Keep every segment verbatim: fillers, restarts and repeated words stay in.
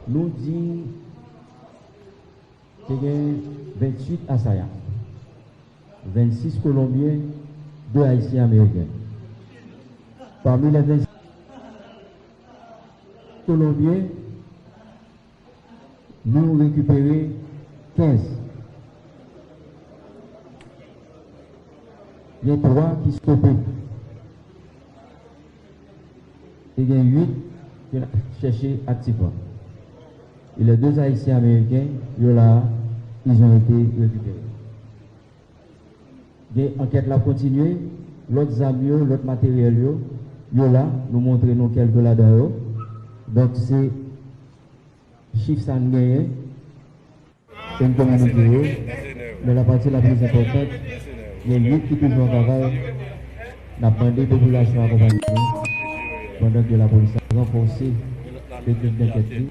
Nou di te gen venntuit asayas, vennsis Kolonbyen, de Ayisyen Ameriken. Pami lè vennsis Kolonbyen, nou rekipere kenz. Gen twa ki stope. E gen uit ke n ap chèche aktivman. E les deux Haïtiens américains, yo la, ils ont été récupérés. Gen ankèt la kontinye, lòt zam yo, lòt materyèl yo, yo la, nou montre nou kèlke ladan yo. Donk, se chif sa n genyen, e n kominike yo. Men la pati la pli enpòtan, gen uit ki toujou an travay. N ap mande popilasyon akonpanye nou pandan ke lapolis ap ranfòse teknik dankèt li.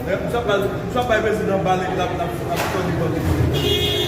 Mwen, m sa pral, m sa bay prezidan bale, l ap, l ap, l ap tande bòl.